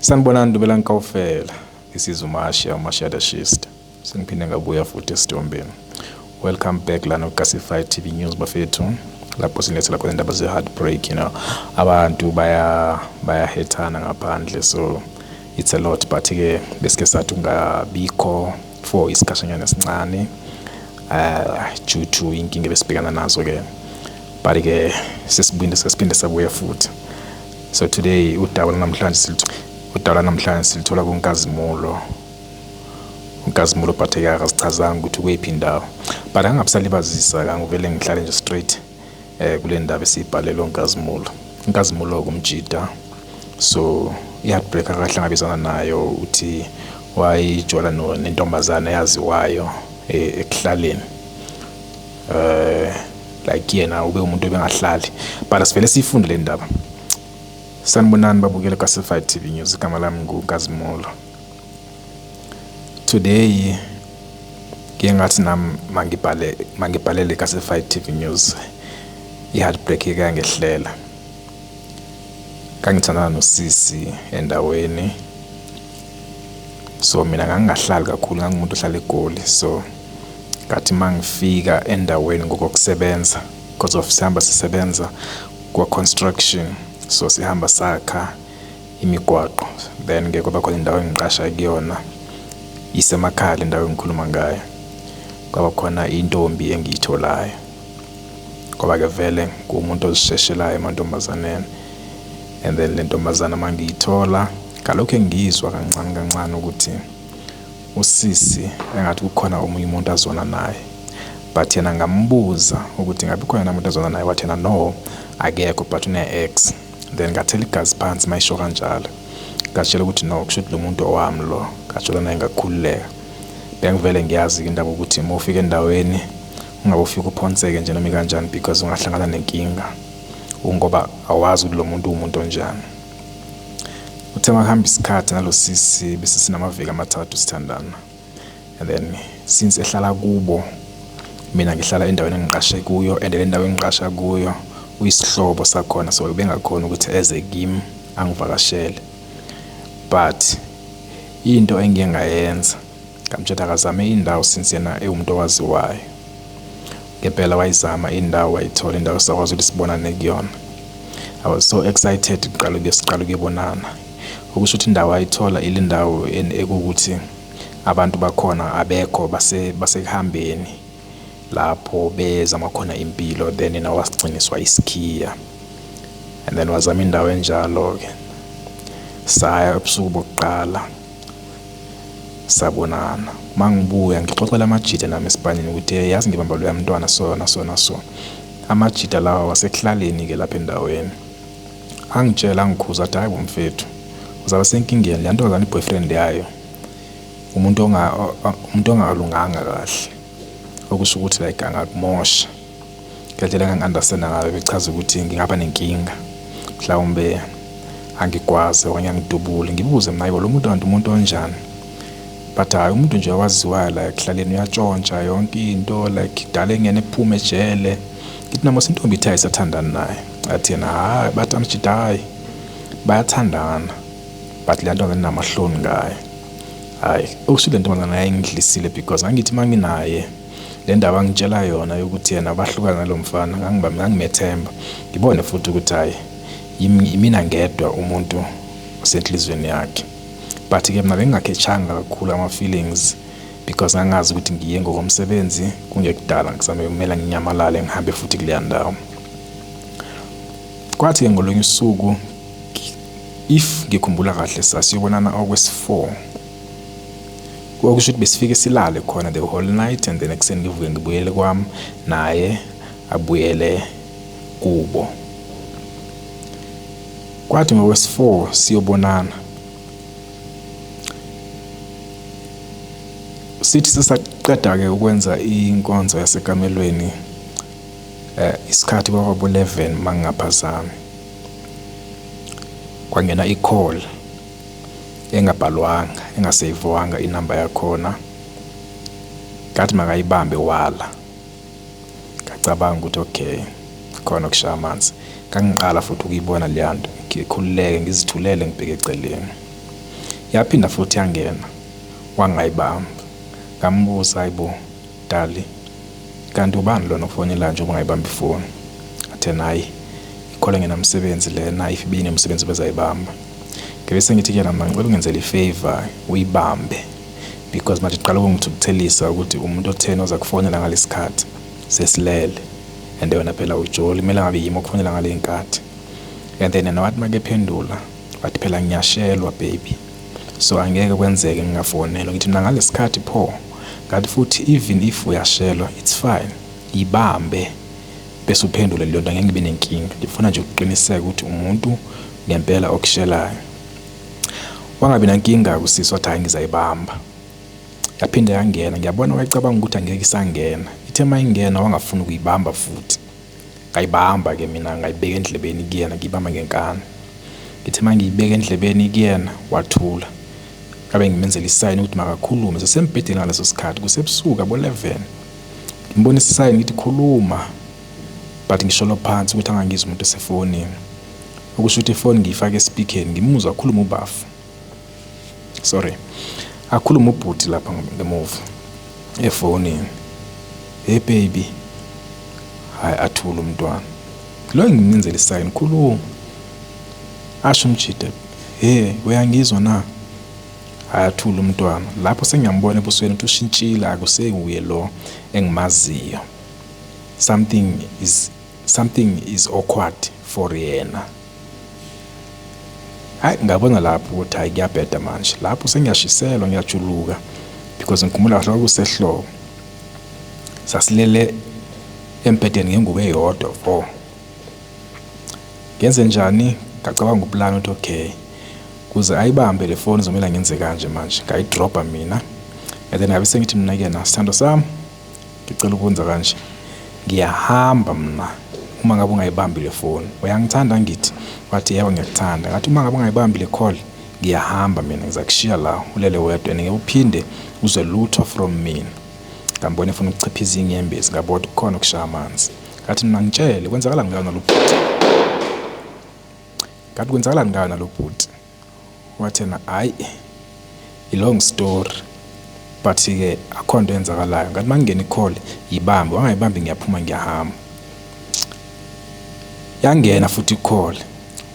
Sanibonani Dumelang kaofela. This is uMasha, uMasha the Shist. Sengiphinde ngabuya futhi esithombeni. Welcome back lana kuKasify TV News bafethu. Lapho silethela khona indaba ze-heartbreak. Abantu bayahethana ngaphandle, so it's a lot, but ke besike sathi ungabikho for isikhashanyana esincane due to inkinga ebesibhekana nazo ke, but ke sesibuye, sesiphinde sabuya futhi. So today udaba namhlanje silithola kuNkazimulo. UNkazimulo, but ke akazichazanga ukuthi kweyiphi indawo, but angabisalibazisa, kangivele ngihlale nje straight kule ndaba esiyibhalelwe uNkazimulo. UNkazimulo kumjida, so i-heartbreak akahlangabezana nayo, uthi wayijola nentombazana eyaziwayo ekuhlaleni. Like yena ube umuntu obengahlali, but asivele siyifunde le ndaba. Sanibonani babukele Classified TV News, igama lami nguNkazimulo. Today ngike ngathi nami mangibhalele Classified TV News i-heartbreak eke yangehlela. Ngangithandana nosisi endaweni, so mina ngangingahlali kakhulu, ngangumuntu ohlala eGoli. So ngathi mangifika endaweni ngokokusebenza, because of sihamba sisebenza kwa-construction, so sihamba sakha imigwaqo, then ke kwaba khona indawo engiqasha kuyona, isemakhaya le ndawo engikhuluma ngayo. Kwaba khona intombi engiyitholayo, ngoba ke vele ngumuntu ozisheshelayo emantombazaneni, and then le ntombazana mangiyithola, ngalokhu engizwa kancane kancane ukuthi usisi engathi kukhona omunye umuntu azwana naye, but yena ngambuza ukuthi ngabe khona umuntu azwana naye, wathi yena no, akekho, but une-ex. Then ngathela igazi phansi mayisho kanjalo, ngatshela ukuthi no, kusho ukuthi lo muntu owami lo. Ngatshela naye, ngakhululeka. Bengivele ngiyazi-ke indaba ukuthi uma ufika endaweni ungabe ufike uphonseke nje noma ikanjani, because ungahlangana nenkinga, ngoba awazi ukuthi lo muntu uwumuntu onjani. Uthe makuhamba isikhathi nalo sisi, bese sinamaviki 3 sithandana, and then since ehlala kubo, mina ngihlala endaweni engiqashe kuyo, and le ndawo engiqasha kuyo uyisihlobo sakhona, so bengakhona ukuthi eze kimi angivakashele. But into engiye ngayenza, ngamtshela akazame indawo, since yena ewumuntu owaziwayo. Ngempela wayizama indawo, wayithola indawo, sakwazi ukuthi sibonane kuyona. I was so excited kuqala siqala ukuyobonana. Okusho ukuthi indawo ayithola ile ndawo ekuwukuthi abantu bakhona abekho, basekuhambeni lapho bezama khona impilo, then yena wasigciniswa isikhiya, and then wazama indawo enjalo-ke. Saya ebusuku bokuqala, sabonana. Mangibuya ngixoxela amajita nami esipanini ukuthi, "Hey, yazi ngibamba loya mntwana so na so na so." Amajita lawa wasekuhlaleni-ke lapha endaweni angitshela, angikhuza, athi, "Hayi bo mfethu, uzaba senkingeni, le ntombazane i-boyfriend yayo umuntu ongalunganga kahle, okusho ukuthi like angakumosha." Ngendlela engangi-understand-a ngayo, bechaza ukuthi ngingaba nenkinga, mhlawumbe angigwaze okanye angidubule. Ngibuze mina, "Hayibo, lo muntu kanti umuntu onjani?" But hhayi, umuntu nje owaziwayo la ekuhlaleni, uyatshontsha yonke into, like kudala engena ephume ejele. Ngithi nami, intombi ithi ayisathandani naye. Athi yena hhayi, bathi amajita hhayi, bayathandana, but le ntombazane inamahloni ngayo. Hhayi, okusho le ntombazane yayingidlisile, because ngangithi uma nginaye le ndaba angitshela yona yokuthi yena bahlukana nalo mfana, ngangimethemba, ngibone futhi ukuthi hhayi, imina ngedwa umuntu osenhliziyweni yakhe. But-ke mina bengingakhethanga kakhulu ama-feelings, because ngangazi ukuthi ngiye ngokomsebenzi, kungekudala ngizabe kumele nginyamalale, ngihambe futhi kuleya ndawo. Kwathi-ke ngolunye usuku, if ngikhumbula kahle, sasiyobonana okwesi-4, okusho ukuthi besifike silale khona the whole night, and then ekuseni ngivuke ngibuyele kwami, naye abuyele kubo. Kwathi ngokwesi-4 siyobonana, sithi sisaqeda-ke ukwenza inkonzo yasekamelweni, isikhathi kwakwabu 11 mangingaphazami, kwangena i-call engabhalwanga, engaseyivwanga inamba yakhona. Ngathi makayibambe, wala. Ngacabanga ukuthi okay, khona kushaya amanzi. Ngangiqala futhi ukuyibona leya nto, ngikhululeke, ngizithulele, ngibheke eceleni. Yaphinda futhi yangena, wangayibamba. Ngambuza, hayibo dali, kanti ubani lona okufonelayo njengoba ungayibamba ifoni? Athe hhayi, i-call engenamsebenzi lena, if ibinemsebenzi bezayibamba. Ngibe sengithi kuyena mina ngicela ungenzele i-favour uyibambe because manje iqala ukungithukuthelisa ukuthi umuntu otheni oza kufonela ngalesi khathi sesilele and wena phela ujoli, kumele ngabe yimi okufonela ngale nkathi. And then yena wathi makephendula wathi phela ngiyashelwa baby, so angeke kwenzeke ngingafonelwa. Ngithi mina ngalesi khathi pho, ngathi futhi even if uyashelwa it's fine, ibambe bese uphendule leyo nto, angeke ngibe nenkinga. Ngifuna nje ukuqiniseka ukuthi umuntu ngempela okushelayo. Wangabi nankinga usisi, wathi hhayi ngizayibamba. Yaphinde yangena, ngiyabona wayecabanga ukuthi angeke isangena. Ithe uma ingena wangafuni ukuyibamba futhi. Ngayibamba-ke mina ngayibeka endlebeni kuyena, ngiyibamba ngenkani. Ngithe uma ngiyibeka endlebeni kuyena wathula. Ngabe ngimenzela isayini ukuthi makakhulume, sisembhedeni ngaleso sikhathi, kusebusuku abo-11. Ngimbonisa isayini ngithi khuluma, but ngisholo phansi ukuthi angangizwa umuntu esefonini. Okusho ukuthi ifoni ngiyifake espeaker-ni, ngimuzwa akhuluma ubafu. Sorry, akhuluma ubhuti lapha ngemuva efonini. Hey baby, hhayi athule umntwana. Lo ngimenzela isayini, khuluma. Asho umjida, he uyangizwa na? Hhayi athule umntwana. Lapho sengiyambona ebusweni ukuthi ushintshile, akusewuye lo engimaziyo. Something is awkward for yena. Hhayi ngabona lapho ukuthi hhayi kuyabheda manje. Lapho sengiyashiselwa ngiyajuluka because ngikhumbula kahle kwakusehlobo. Sasilele embhedeni ngengubo eyodwa vo. Ngenze njani? Ngacabanga uplani ukuthi okay, kuze ayibambe le foni kuzomele ngenze kanje manje. Ngayidrobha mina and then ngabe sengithi mina kuyena, sithandwa sami, ngicela ukwenza kanje, ngiyahamba mina uma ngabe ungayibambi le foni. Uyangithanda ngithi? Wathi yebo ngiyakuthanda. Ngathi uma ngabe ungayibambi le call, ngiyahamba mina, ngizakushiya la ulele wedwa and ngeke uphinde uzwe lutho from mina. Ngambona efuna ukuchiphiza inyembezi, ngabona ukuthi kukhona okushaya amanzi. Ngathi mina ngitshele kwenzakalani ngayo nalo bhuti. Ngathi kwenzakalani ngayo nalo bhuti. Wathi yena hhayi, i-long story but-ke akukho nto eyenzakalayo. Ngathi uma kungena i-call yibambe, wangayibambi ngiyaphuma ngiyahamba. Yangena futhi i-call,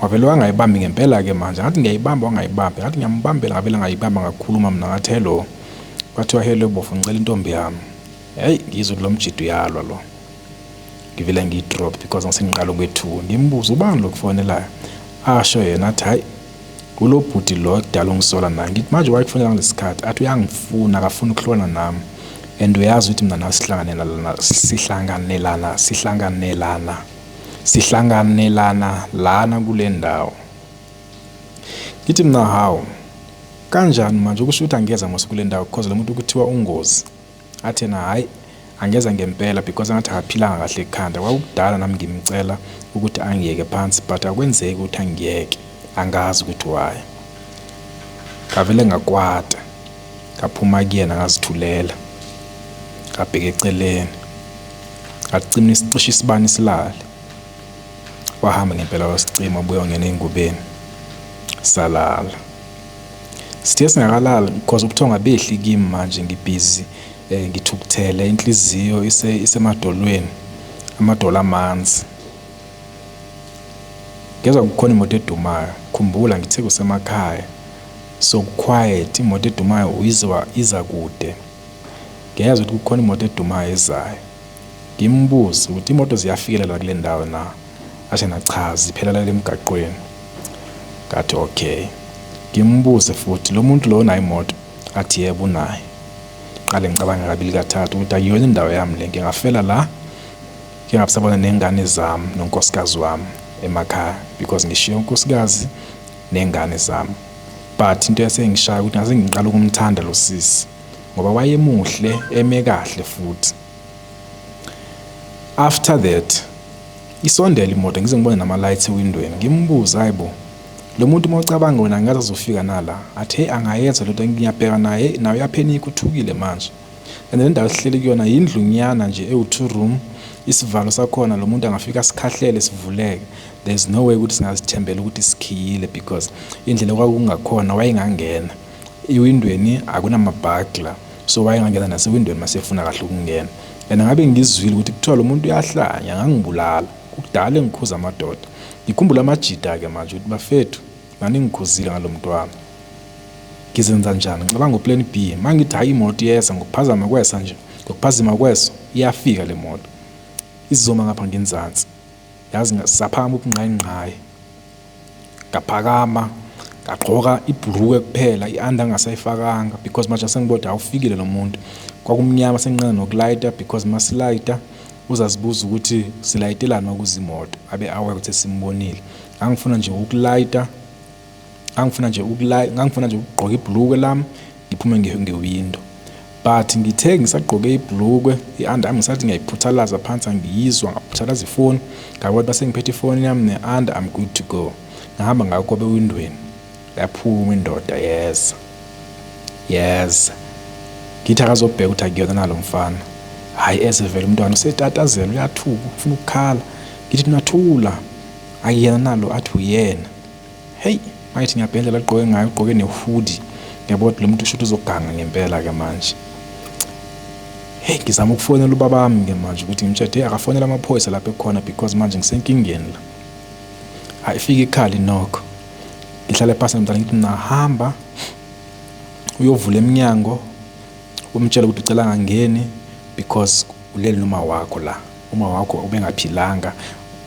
wavele wangayibambi ngempela-ke manje. Ngathi ngiyayibamba wangayibambi, ngathi ngiyambambela ngavele ngayibamba ngakhuluma mina ngathi hello. Kwathiwa hello bofu, ngicela intombi yami. Hheyi ngizwe ukuthi lo mjida uyalwa lo. Ngivele ngiyi-drop because ngisengiqala ukwethuka. Ngimbuze ubani lo okufonelayo? Asho yena athi hhayi kulo bhuti lo ekudala ungisola naye. Ngithi manje wayekufonela ngalesi sikhathi? Athi uyangifuna, akafuni ukuhlukana nami and uyazi ukuthi mina nawe sihlanganelana sihlanganelana sihlanganelana sihlanganelana lana kule ndawo. Ngithi mina hawu, kanjani manje? Okusho ukuthi angeza mos kule ndawo because lo muntu kuthiwa ungozi. Athi yena hhayi angeza ngempela because angathi akaphilanga kahle ekhanda. Kwakukudala nami ngimcela ukuthi angiyeke phansi but akwenzeki ukuthi angiyeke, angazi ukuthi why. Ngavele ngakwata, ngaphuma kuyena ngazithulela, ngabheka eceleni, ngacima isicishe isibani silale. Wahamba ngempela wasicima, wabuya wangena ey'ngubeni, salala. Sithe singakalali because ubuthongo abehli kimi manje, ngibhizi ngithukuthele, inhliziyo isemadolweni, amadolo amanzi. Ngezwa kukhona imoto edumayo, khumbula ngithe kusemakhaya so ku-quiet, imoto edumayo uyizwa iza kude. Ngezwa ukuthi kukhona imoto edumayo ezayo. Ngimbuze ukuthi imoto ziyafikela kule ndawo na? Asho yena cha, ziphelela emgaqweni. Ngathi okay. Ngimbuze futhi lo muntu lo unayo imoto? Athi yebo unayo. Qale ngicabange kabili kathathu ukuthi akuyona indawo yami le, ngingafela la ngingabe sabona ney'ngane zami nonkosikazi wami emakhaya because ngishiye unkosikazi ney'ngane zami. But into yase ingishaya ukuthi ngase ngiqala ukumthanda lo sisi ngoba wayemuhle eme kahle futhi. After that isondele imoto ngize ngibone nama-lights ewindweni, ngimbuze hayi bo, lo muntu uma ucabanga wena angaze azofika nala? Athi hey angayenza lento, ngiyabheka naye naye uyaphenika uthukile manje. And le ndawo esihleli kuyona yindlu nyana nje ewu-two room, isivalo sakhona lo muntu angafika asikhahlele sivuleke. There's no way ukuthi singazithembela ukuthi sikhiyile because indlela okwakungakhona wayengangena. Ewindweni akunamabhagla, so wayengangena nasewindweni masefuna kahle ukungena. And ngabe ngizwile ukuthi kuthiwa lo muntu uyahlanya, angangibulala. Kukudala engikhuza amadoda. Ngikhumbula amajita-ke manje ukuthi bafethu, naningikhuzile ngalo mntwana. Ngizenza njani? Ngicabanga uplan B. Mangithi hhayi imoto iyeza ngokuphazama kwesa nje, ngokuphazima kweso iyafika le moto. Izoma ngapha ngenzansi. Yazi saphakama ubungqayingqayi. Ngaphakama ngagqoka ibhulukwe kuphela i-under ngingasayifakanga because manje sengibona awufikile lo muntu. Kwakumnyama senginqena nokulayita because masilayita uzazibuza ukuthi silayitelani makuza imoto abe aware ukuthi simbonile. Ngangifuna nje ukulayita ngangifuna nje ukulay ngangifuna nje ukugqoka ibhulukwe lami ngiphume ngewindo but ngithe ngisagqoke ibhulukwe i-under arm ngisathi ngiyayiphuthalaza phansi angiyizwa ngaphuthalaza ifoni ngabona base ngiphethe ifoni yami ne-under I'm good to go ngahamba ngakobe ewindweni yaphuma indoda yeza yeza ngithi akazobheka ukuthi akuyona nalo mfana hhayi eze vele umntwana usetatazela uyathuka ufuna ukukhala ngithi nathula akuyena nalo athi uyena. Hey, mayithi ngiyabheka indlela agqoke ngayo, ugqoke ne-hoodie. Ngiyabona ukuthi lo muntu usho ukuthi uzoganga ngempela-ke manje. Hey, ngizama ukufonela ubabami-ke manje ukuthi ngimtshele hey akafonele amaphoyisa lapho ekhona because manje ngisenkingeni la. Hayi ifike ikhali nokho. Ngihlale phansi nomntana ngithi mina hamba uyovula emnyango umtshele ukuthi ucela angangeni because ulele noma wakho la. Uma wakho ubengaphilanga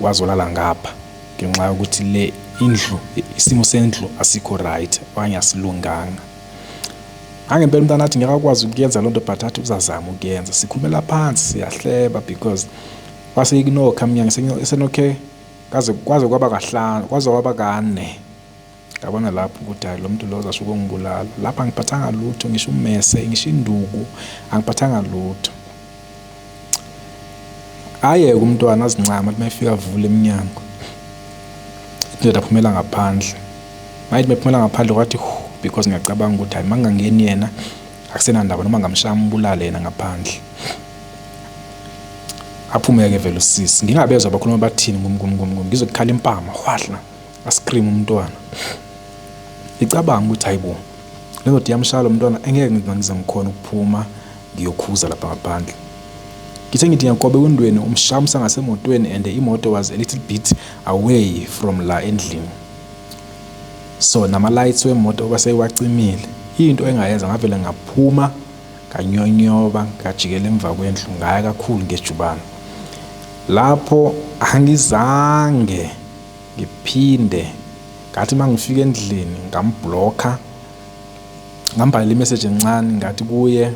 wazolala ngapha. Ngenxa yokuthi le indlu isimo sendlu asikho right okanye asilunganga. Angempela umntana athi ngeke akwazi ukuyenza loo nto but athi uzazama ukuyenza. Sikhulumela phansi siyahleba because wase ikunokha emnyango esenokhe kaze kwaze kwaba kahlanu kwaze kwaba kane. Ngabona lapho ukuthi hhayi lo muntu lo uzasho ukungibulala. Lapha angiphathanga lutho ngisho ummese ngisho induku angiphathanga lutho. Ayeke umntwana azincame athi uma efika avule emnyango. Indoda aphumela ngaphandle. Mayithi mephumela ngaphandle kwathi hu because ngiyacabanga ukuthi hayi makungangeni yena akusenandaba noma ngamshaya ambulale yena ngaphandle. Aphume-ke vele usisi. Ngingabezwa bakhuluma bathini ngum ngum ngum ngum. Ngizwe kukhala impama hwahla ascream umntwana. Ngicabanga ukuthi hayibo le ndoda iyamshaya lo mntwana engeke ngize ngikhona ukuphuma ngiyokhuza lapha ngaphandle. Ngithe ngithi ngiyakoba ewindweni umshamsa ngasemotweni and imoto was a little bit away from la endlini. So nama-lights wemoto basewacimile. Into engayenza ngavele ngaphuma nganyonyoba ngajikela emva kwendlu ngaya kakhulu ngejubane. Lapho angizange ngiphinde ngathi uma ngifika endlini ngambhlokha ngambhalela imeseji encane ngathi kuye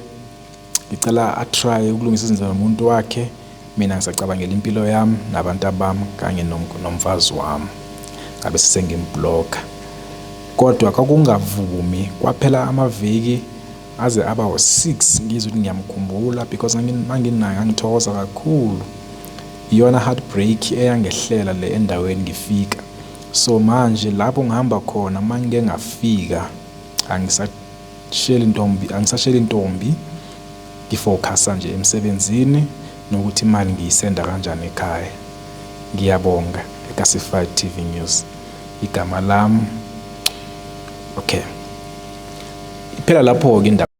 ngicela atry ukulungisa izinto nomuntu wakhe mina ngisacabangela impilo yami nabantu abami kanye nomfazi wami ngabe sesengimblokha kodwa kwakungavumi kwaphela amaviki aze aba u-6 ngizwe ukuthi ngiyamkhumbula because manginaye ngangithokoza kakhulu iyona heartbreak eyangehlela le endaweni ngifika so manje lapho ngihamba khona mangike ngafika angisasheli ntombi angisasheli ntombi ngifocusa nje emsebenzini nokuthi imali ngiyisenda kanjani ekhaya ngiyabonga eKasified TV News igama lami okay iphela lapho-ke indaba.